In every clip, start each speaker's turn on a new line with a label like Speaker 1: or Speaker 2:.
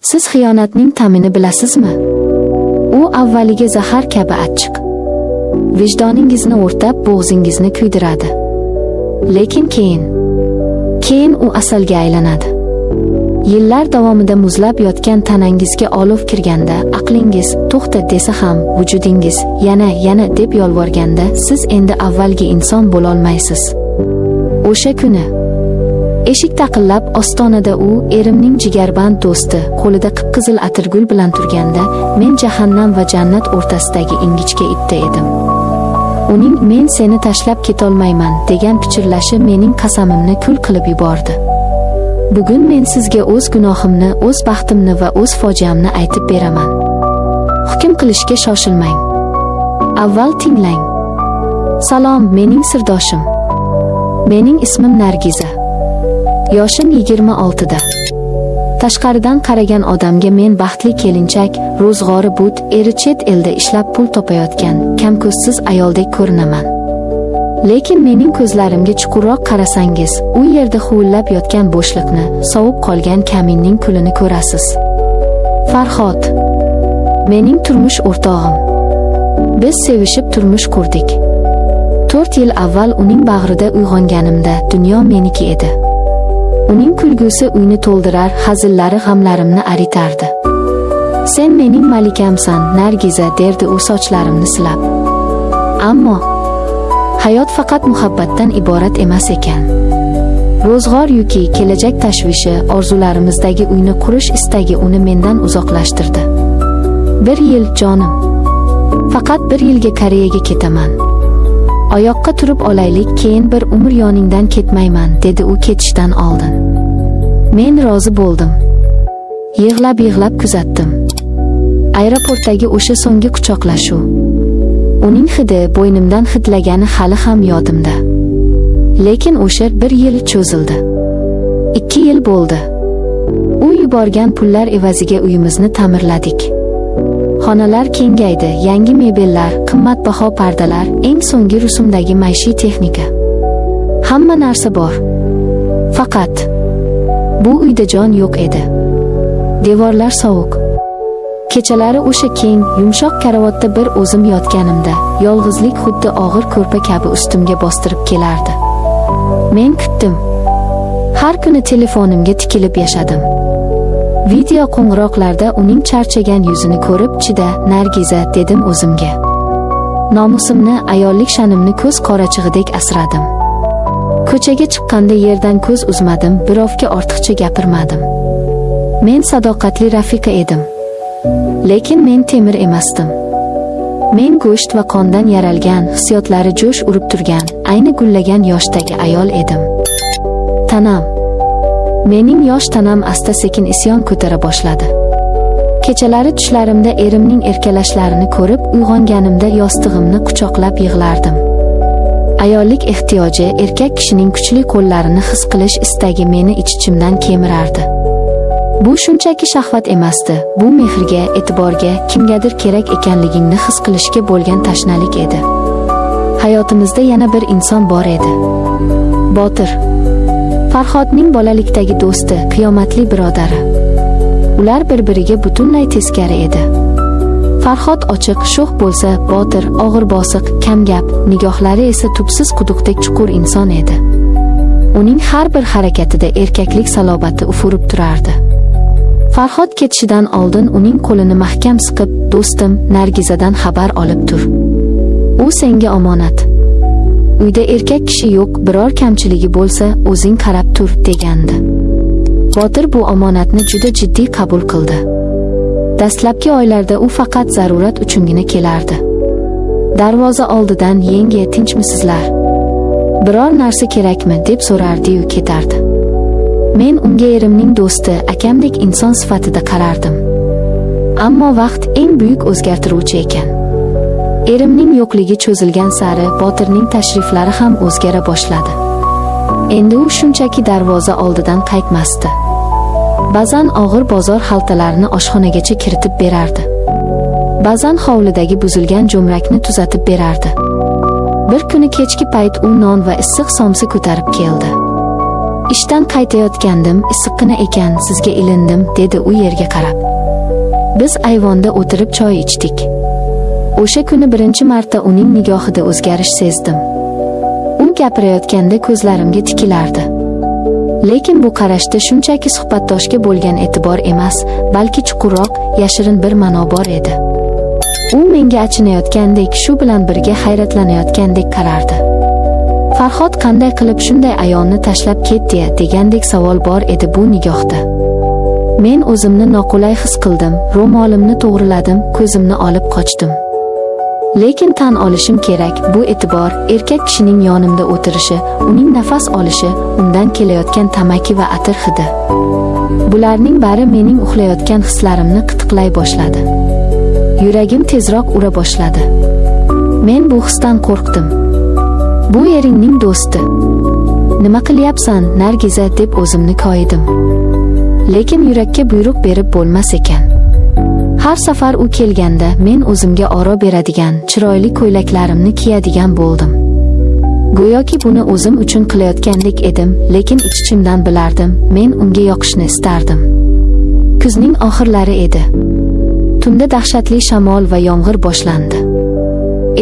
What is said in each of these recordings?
Speaker 1: Siz xiyonatning ta'mini bilasizmi? U avvaliga zahar kabi achchiq. Vijdoningizni o'rtab, bo'g'zingizni kuydiradi. Lekin keyin u asalga aylanadi. Yillar davomida muzlab yotgan tanangizga olov kirganda, aqlingiz to'xta desa ham, vujudingiz yana, yana deb yolvorganda, siz endi avvalgi inson bo'lolmaysiz. O'sha kuni eshik taqillab, ostonada u, erimning jigarband do'sti, qo'lida qip-qizil atirgul bilan turganda, men jahannam va jannat o'rtasidagi ingichka ipda edim. Uning "Men seni tashlab ketolmayman" degan pichirlashi mening qasamimni kul qilib yubordi. Bugun men sizga o'z gunohimni, o'z baxtimni va o'z fojiamni aytib beraman. Hukm qilishga shoshilmang. Avval tinglang. Salom, mening sirdoshim. Mening ismim Nargiza. Yoshim 26 da. Tashqaridan qaragan odamga men baxtli kelinchak, ro'zg'ori but, eri chet elda ishlab pul topayotgan, kamko'zsiz ayoldek ko'rinaman. Lekin mening ko'zlarimga chuqurroq qarasangiz, u yerda huvillab yotgan bo'shliqni, sovib qolgan kaminning kulini ko'rasiz. Farhod mening turmush o'rtog'im. Biz sevishib turmush qurdik. 4 yil avval uning bag'rida uyg'onganimda dunyo meniki edi. Uning kulgusi uyni to'ldirar, hazillari g'amlarimni aritardi. "Sen mening malikamsan, Nargiza", derdi u sochlarimni silab. Ammo hayot faqat muhabbatdan iborat emas ekan. Ro'zg'or yuki, kelajak tashvishi, orzularimizdagi uyni qurish istagi uni mendan uzoqlashtirdi. "Bir yil, jonim. Faqat bir yilga Koreyaga ketaman. Oyoqqa turib olaylik, keyin bir umr yoningdan ketmayman", dedi u ketishdan oldin. Men rozi bo'ldim. Yig'lab-yig'lab kuzatdim. Aeroportdagi o'sha so'nggi quchoqlashuv. Uning hidi bo'ynimdan hidlagani hali ham yodimda. Lekin o'sha bir yil cho'zildi. 2 yil bo'ldi. U yuborgan pullar evaziga uyimizni ta'mirladik. Xonalar kengaydi, yangi mebellar, qimmatbaho pardalar, eng so'nggi rusumdagi maishiy texnika. Hamma narsa bor. Faqat bu uyda jon yo'q edi. Devorlar sovuq. Kechalari o'sha keng, yumshoq karavotda bir o'zim yotganimda, yolg'izlik xuddi og'ir ko'rpa kabi ustimga bostirib kelardi. Men kutdim. Har kuni telefonimga tikilib yashadim. Video qo'ng'iroqlarda uning charchagan yuzini ko'rib, "Chida, Nargiza", dedim o'zimga. Nomusimni, ayollik sha'nimni ko'z qorachig'idek asradim. Ko'chaga chiqqanda yerdan ko'z uzmadim, birovga ortiqcha gapirmadim. Men sadoqatli rafiqa edim. Lekin men temir emasdim. Men go'sht va qondan yaralgan, hissiyotlari jo'sh urib turgan, ayni gullagan yoshdagi ayol edim. Tanam. Mening yosh tanam asta-sekin isyon ko'tara boshladi. Kechalari tushlarimda erimning erkalashlarini ko'rib, uyg'onganimda yostig'imni quchoqlab yig'lardim. Ayollik ehtiyoji, erkak kishining kuchli qo'llarini his qilish istagi meni ich-ichimdan kemirardi. Bu shunchaki shahvat emasdi, bu mehrga, e'tiborga, kimgadir kerak ekanligingni his qilishga bo'lgan tashnalik edi. Hayotimizda yana bir inson bor edi. Botir. Farhodning bolalikdagi do'sti, qiyomatli birodari. Ular bir-biriga butunlay teskari edi. Farhod ochiq, sho'x bo'lsa, Botir og'ir bosiq, kamgap, nigohlari esa tubsiz quduqdek chuqur inson edi. Uning har bir harakatida erkaklik salobati ufurib turardi. Farhod ketishidan oldin uning qo'lini mahkam siqib, "Do'stim, Nargizadan xabar olib tur. U senga omonat. Uyda erkak kishi yo'q, biror kamchiligi bo'lsa, o'zing qarab tur", degandi. Botir bu omonatni juda jiddiy qabul qildi. Dastlabki oylarda u faqat zarurat uchungina kelardi. Darvoza oldidan "Yenge, tinchmisizlar? Biror narsa kerakmi?" deb so'rardi-yu ketardi. Men unga erimning do'sti, akamdek inson sifatida qarardim. Ammo vaqt eng buyuk o'zgartiruvchi ekan. Erimning yo'qligi cho'zilgan sari Botirning tashriflari ham o'zgara boshladi. Endi u shunchaki darvoza oldidan qaytmasdi. Ba'zan og'ir bozor xaltalarini oshxonagacha kiritib berardi. Ba'zan hovlidagi buzilgan jo'mrakni tuzatib berardi. Bir kuni kechki payt u non va issiq somsa ko'tarib keldi. Ishdan qaytayotgandim, issiqqina ekan, sizga ilindim, dedi u yerga qarab. Biz ayvonda o'tirib choy ichdik. O'sha kuni birinchi marta uning nigohida o'zgarish sezdim. U gapirayotganda ko'zlarimga tikilardi. Lekin bu qarashda shunchaki suhbatdoshga bo'lgan e'tibor emas, balki chuqurroq, yashirin bir ma'no bor edi. U menga achinayotgandek, shu bilan birga hayratlanayotgandek qarardi. Farhod qanday qilib shunday ayolni tashlab ketdi degandek savol bor edi bu nigohda. Men o'zimni noqulay his qildim, ro'molimni to'g'riladim, ko'zimni olib qochdim. Lekin tan olishim kerak, bu e'tibor, erkak kishining yonimda o'tirishi, uning nafas olishi, undan kelayotgan tamaki va atir hidi. Bularning bari mening uxlayotgan hislarimni qitiqlay boshladi. Yuragim tezroq ura boshladi. Men bu hisdan qo'rqdim. Bu eringning do'sti. Nima qilyapsan, Nargiza, deb o'zimni koyidim. Lekin yurakka buyruq berib bo'lmas ekan. Har safar u kelganda men o'zimga oro beradigan, chiroyli ko'ylaklarimni kiyadigan bo'ldim. Go'yoki buni o'zim uchun qilayotgandek edim, lekin ich-ichimdan bilardim, men unga yoqishni istardim. Kuzning oxirlari edi. Tunda dahshatli shamol va yomg'ir boshlandi.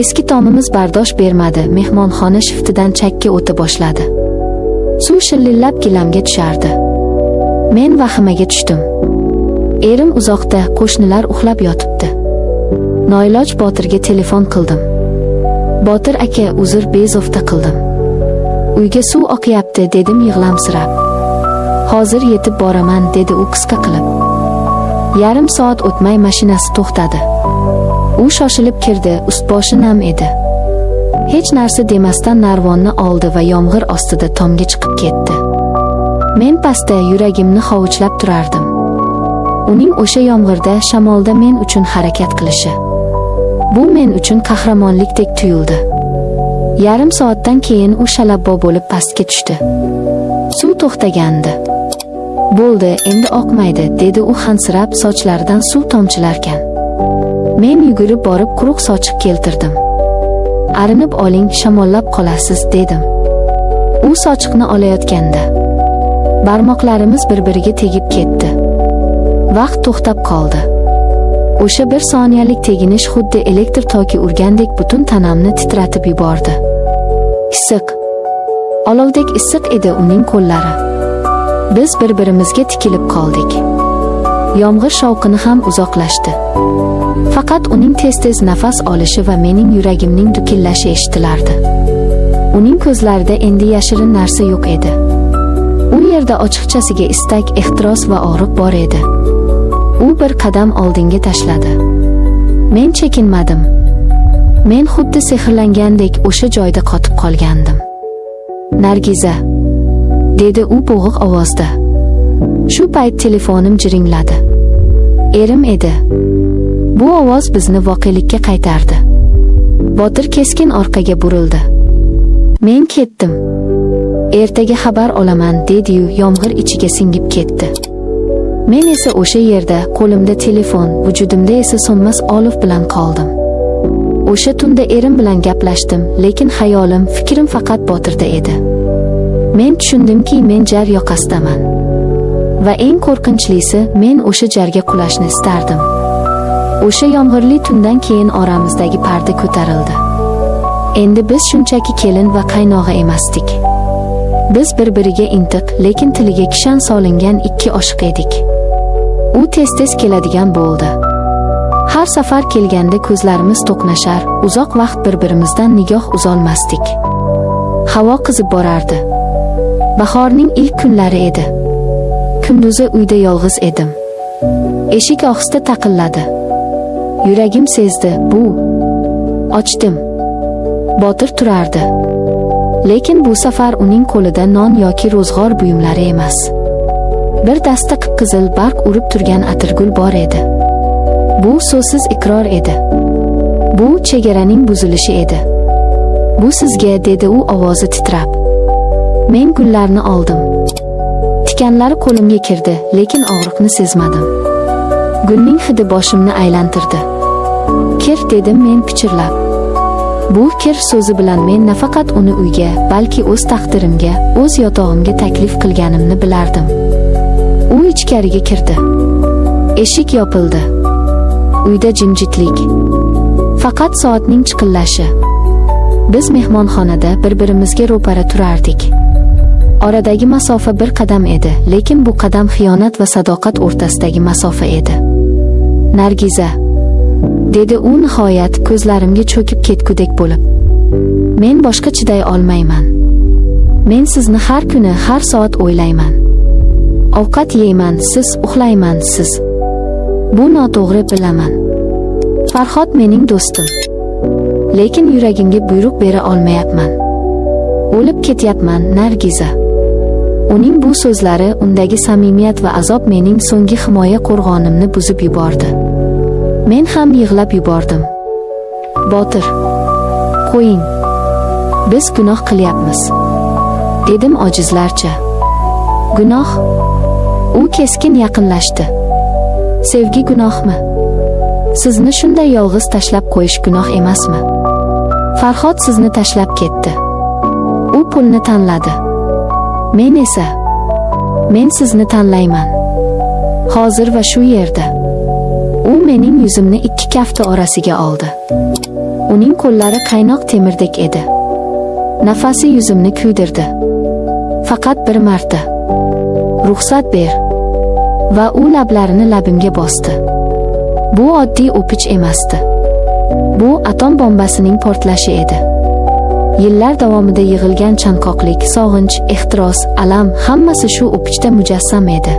Speaker 1: Eski tomimiz bardosh bermadi, mehmonxona shiftidan chakka o'ta boshladi. Suv shillillab gilamga tushardi. Men vahimaga tushdim. Erim uzoqda, qo'shnilar uxlab yotibdi. Noiloj Botirga telefon qildim. Botir aka, uzr, bezovta qildim. Uyga suv oqyapti, dedim yig'lamsirab. Hozir yetib boraman, dedi u qisqa qilib. Yarim soat o'tmay mashinasi to'xtadi. U shoshilib kirdi, ust-boshi nam edi. Hech narsa demasdan narvonni oldi va yomg'ir ostida tomga chiqib ketdi. Men pastda yuragimni hovuchlab turardim. Uning o'sha yomg'irda, shamolda men uchun harakat qilishi. Bu men uchun qahramonlikdek tuyuldi. Yarim soatdan keyin u shalabbo bo'lib pastga tushdi. Suv to'xtagandi. Bo'ldi, endi oqmaydi, dedi u hansirab, sochlaridan suv tomchilarkan. Men yugurib borib quruq sochiq keltirdim. Arinib oling, shamollab qolasiz, dedim. U sochiqni olayotganda barmoqlarimiz bir-biriga tegib ketdi. Vaqt to'xtab qoldi. O'sha bir soniyalik teginish xuddi elektr toki urgandek butun tanamni titratib yubordi. Issiq. Olovdek issiq edi uning qo'llari. Biz bir-birimizga tikilib qoldik. Yomg'ir shovqini ham uzoqlashdi. Faqat uning tez-tez nafas olishi va mening yuragimning dukillashi eshitilardi. Uning ko'zlarida endi yashirin narsa yo'q edi. U yerda ochiqchasiga istak, ehtiros va og'riq bor edi. U bir qadam oldinga tashladi. Men chekinmadim. Men xuddi sehrlangandek o'sha joyda qotib qolgandim. Nargiza, dedi u bo'g'iq ovozda. Shu payt telefonim jiringladi. Erim edi. Bu ovoz bizni voqelikka qaytardi. Botir keskin orqaga burildi. Men ketdim. Ertaga xabar olaman, dedi-yu yomg'ir ichiga singib ketdi. Men esa o'sha yerda, qo'limda telefon, vujudimda esa so'nmas olov bilan qoldim. O'sha tunda erim bilan gaplashdim, lekin xayolim, fikrim faqat Botirda edi. Men tushundimki, men jar yoqasidaman. Va eng qo'rqinchlisi, men o'sha jarga qulashni istardim. O'sha yomg'irli tundan keyin oramizdagi parda ko'tarildi. Endi biz shunchaki kelin va qaynog'a emasdik. Biz bir-biriga intiq, lekin tiliga kishan solingan ikki oshiq edik. U tez-tez keladigan bo'ldi. Har safar kelganda ko'zlarimiz to'qnashar, uzoq vaqt bir-birimizdan nigoh uzolmasdik. Havo qizib borardi. Bahorning ilk kunlari edi. Kunduzi uyda yolg'iz edim. Eshik ohista taqilladi. Yuragim sezdi, bu. Ochdim. Botir turardi. Lekin bu safar uning qo'lida non yoki ro'zg'or buyumlari emas. Bir dasta qip-qizil barq urib turgan atirgul bor edi. Bu so'zsiz iqror edi. Bu chegaraning buzilishi edi. Bu sizga, dedi u ovozi titrab. Men gullarni oldim. Tikanlari qo'limga kirdi, lekin og'riqni sezmadim. Gulning hidi boshimni aylantirdi. Kir, dedim men pichirlab. Bu "kir" so'zi bilan men nafaqat uni uyga, balki o'z taqdirimga, o'z yotog'imga taklif qilganimni bilardim. U ichkariga kirdi. Eshik yopildi. Uyda jimjitlik. Faqat soatning chiqillashi. Biz mehmonxonada bir-birimizga ro'para turardik. Oradagi masofa bir qadam edi, lekin bu qadam xiyonat va sadoqat o'rtasidagi masofa edi. "Nargiza", dedi u nihoyat, ko'zlarimga cho'kib ketgudek bo'lib. "Men boshqa chiday olmayman. Men sizni har kuni, har soat o'ylayman. Ovqat yeyman, siz, uxlayman, siz. Bu noto'g'ri, bilaman. Farhod mening do'stim. Lekin yuragimga buyruq bera olmayapman. O'lib ketyapman, Nargiza." Uning bu so'zlari, undagi samimiyat va azob mening so'nggi himoya qo'rg'onimni buzib yubordi. Men ham yig'lab yubordim. "Botir, qo'ying. Biz gunoh qilyapmiz", dedim ojizlarcha. "Gunoh?" U keskin yaqinlashdi. "Sevgi gunohmi? Sizni shunday yolg'iz tashlab qo'yish gunoh emasmi? Farhod sizni tashlab ketdi. U pulni tanladi. Men esa, men sizni tanlayman. Hozir va shu yerda." U mening yuzimni ikki kafti orasiga oldi. Uning qo'llari qaynoq temirdek edi. Nafasi yuzimni kuydirdi. "Faqat bir marta. Ruxsat ber." Va u lablarini labimga bosdi. Bu oddiy o'pich emasdi. Bu atom bombasining portlashi edi. Yillar davomida yig'ilgan chanqoqlik, sog'inch, ehtiros, alam, hammasi shu o'pichda mujassam edi.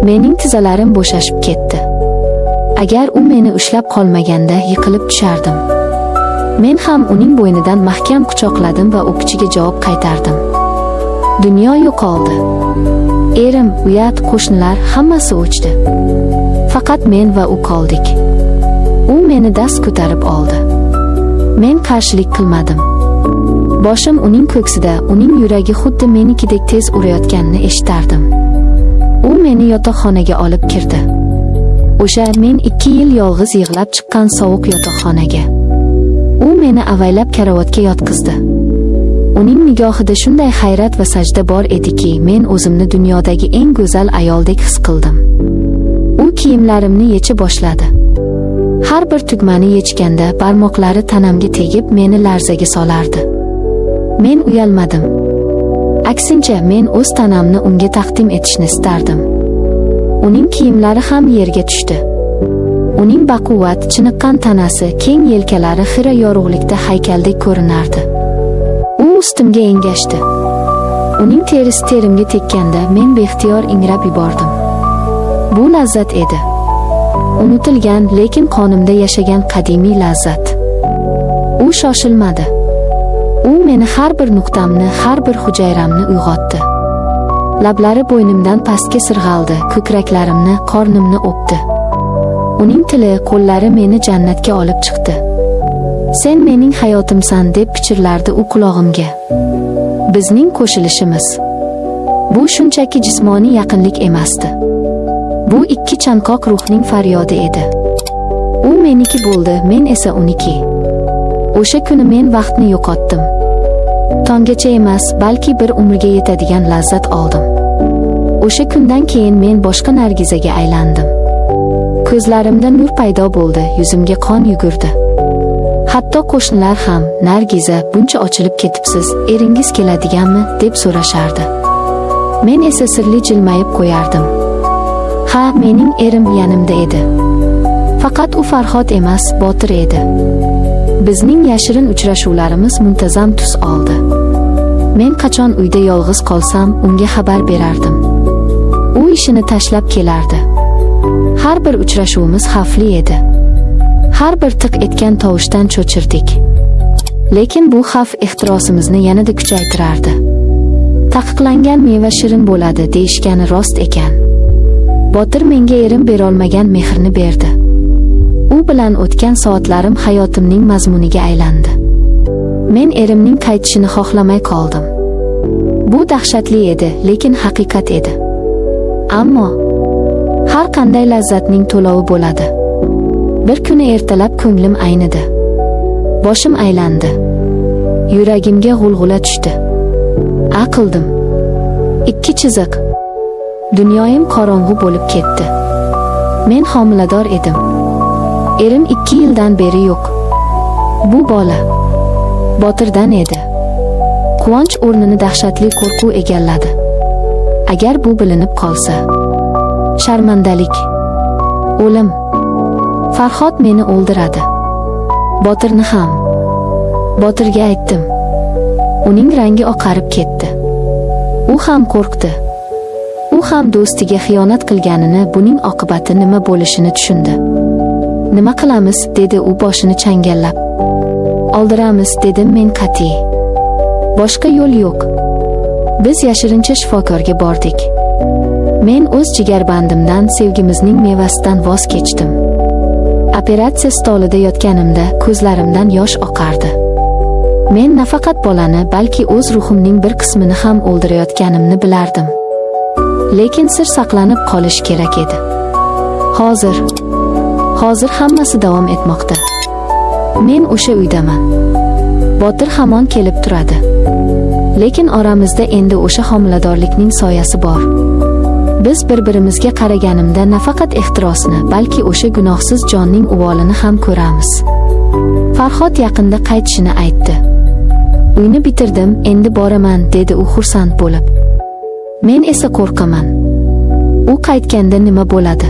Speaker 1: Mening tizzalarim bo'shashib ketdi. Agar u meni ushlab qolmaganda, yiqilib tushardim. Men ham uning bo'ynidan mahkam quchoqladim va o'pichiga javob qaytardim. Dunyo yo'qoldi. Erim, uyat, qo'shnilar, hammasi o'chdi. Faqat men va u qoldik. U meni dast ko'tarib oldi. Men qarshilik qilmadim. Boshim uning ko'ksida, uning yuragi xuddi menikidek tez urayotganini eshitardim. U meni yotoqxonaga olib kirdi. O'sha men 2 yil yolg'iz yig'lab chiqqan sovuq yotoqxonaga. U meni avaylab karavotga yotqizdi. Uning nigohida shunday hayrat va sajda bor ediki, men o'zimni dunyodagi eng go'zal ayoldek his qildim. U kiyimlarimni yecha boshladi. Har bir tugmani yechganda barmoqlari tanamga tegib, meni larzaga solardi. Men uyalmadim. Aksincha, men o'z tanamni unga taqdim etishni istardim. Uning kiyimlari ham yerga tushdi. Uning baquvvat, chiniqqan tanasi, keng yelkalari xira yorug'likda haykaldek ko'rinardi. U ustimga engashdi. Uning terisi terimga tekkanda men beixtiyor ingrab yubordim. Bu lazzat edi. Unutilgan, lekin qonimda yashagan qadimiy lazzat. U shoshilmadi. U meni har bir nuqtamni, har bir hujayramni uyg'otdi. Lablari bo'ynimdan pastga sirg'aldi, ko'kraklarimni, qornimni o'pdi. Uning tili, qo'llari meni jannatga olib chiqdi. "Sen mening hayotimsan", deb pichirlardi u qulog'imga. Bizning qo'shilishimiz. Bu shunchaki jismoniy yaqinlik emasdi. Bu ikki chanqoq ruhning faryodi edi. U meniki bo'ldi, men esa uniki. O'sha kuni men vaqtni yo'qotdim. Tonggacha emas, balki bir umrga yetadigan lazzat oldim. O'sha kundan keyin men boshqa Nargizaga aylandim. Ko'zlarimda nur paydo bo'ldi, yuzimga qon yugurdi. Hatto qo'shnilar ham: "Nargiza, buncha ochilib ketibsiz, eringiz keladiganmi?" deb so'rashardi. Men esa sirli jilmayib qo'yardim. Ha, mening erim yanimda edi. Faqat u Farhod emas, Botir edi. Bizning yashirin uchrashuvlarimiz muntazam tus oldi. Men qachon uyda yolg'iz qolsam, unga xabar berardim. U ishini tashlab kelardi. Har bir uchrashuvimiz xavfli edi. Har bir tiq etgan tovushdan cho'chirdik. Lekin bu xavf ehtirosimizni yanada kuchaytirardi. Taqiqlangan meva shirin bo'ladi, deyishgani rost ekan. Botir menga erim berolmagan mehrni berdi. U bilan o'tgan soatlarim hayotimning mazmuniga aylandi. Men erimning qaytishini xohlamay qoldim. Bu dahshatli edi, lekin haqiqat edi. Ammo har qanday lazzatning to'lovi bo'ladi. Bir kuni ertalab ko'nglim aynidi. Boshim aylandi. Yuragimga g'ulg'ula tushdi. A qildim. Ikki chiziq. Dunyoyim qorong'u bo'lib ketdi. Men homilador edim. Erim 2 yildan beri yo'q. Bu bola Botirdan edi. Quvonch o'rnini dahshatli qo'rquv egalladi. Agar bu bilinib qolsa, sharmandalik, o'lim. Farhod meni o'ldiradi. Botirni ham. Botirga aytdim. Uning rangi oqarib ketdi. U ham qo'rqdi. U ham do'stiga xiyonat qilganini, buning oqibati nima bo'lishini tushundi. "Nima qilamiz?" dedi u boshini changallab. "Oldiramiz", dedim men qat'iy. "Boshqa yo'l yo'q." Biz yashirincha shifokorga bordik. Men o'z jigarbandimdan, sevgimizning mevasidan voz kechdim. Operatsiya stolida yotganimda ko'zlarimdan yosh oqardi. Men nafaqat bolani, balki o'z ruhimning bir qismini ham o'ldirayotganimni bilardim. Lekin sir saqlanib qolishi kerak edi. Hozir hammasi davom etmoqda. Men o'sha uydaman. Botir hamon kelib turadi. Lekin oramizda endi o'sha homiladorlikning soyasi bor. Biz bir-birimizga qaraganimda nafaqat ehtirosni, balki o'sha gunohsiz jonning uvolini ham ko'ramiz. Farhod yaqinda qaytishini aytdi. "Uyni bitirdim, endi boraman", dedi u xursand bo'lib. Men esa qo'rqaman. U qaytganda nima bo'ladi?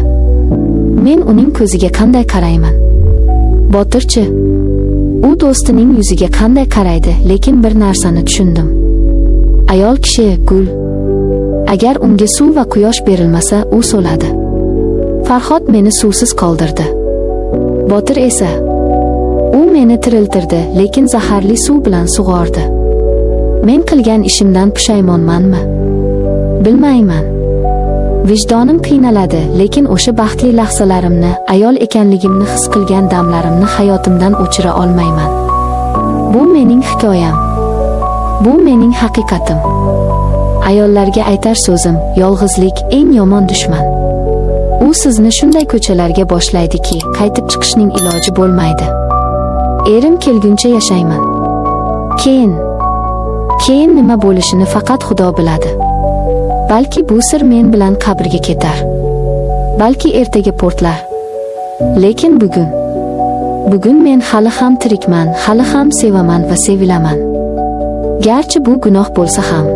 Speaker 1: Men uning ko'ziga qanday qarayman? Botirchi? U do'stining yuziga qanday qaraydi, lekin bir narsani tushundim. Ayol kishi gul. Agar unga suv va quyosh berilmasa, u so'ladi. Farhod meni suvsiz qoldirdi. Botir esa, u meni tiriltirdi, lekin zaharli suv bilan sug'ordi. Men qilgan ishimdan pushaymonmanmi? Bilmayman. Vijdonim qiynaladi, lekin o'sha baxtli lahzalarimni, ayol ekanligimni his qilgan damlarimni hayotimdan o'chira olmayman. Bu mening hikoyam. Bu mening haqiqatim. Ayollarga aytar so'zim: yolg'izlik eng yomon dushman. U sizni shunday ko'chalarga boshlaydiki, qaytib chiqishning iloji bo'lmaydi. Erim kelguncha yashayman. Keyin nima bo'lishini faqat Xudo biladi. Balki bu sir men bilan qabrga ketar. Balki ertaga portlar. Lekin bugun men hali ham tirikman, hali ham sevaman va sevilaman. Garchi bu gunoh bo'lsa ham.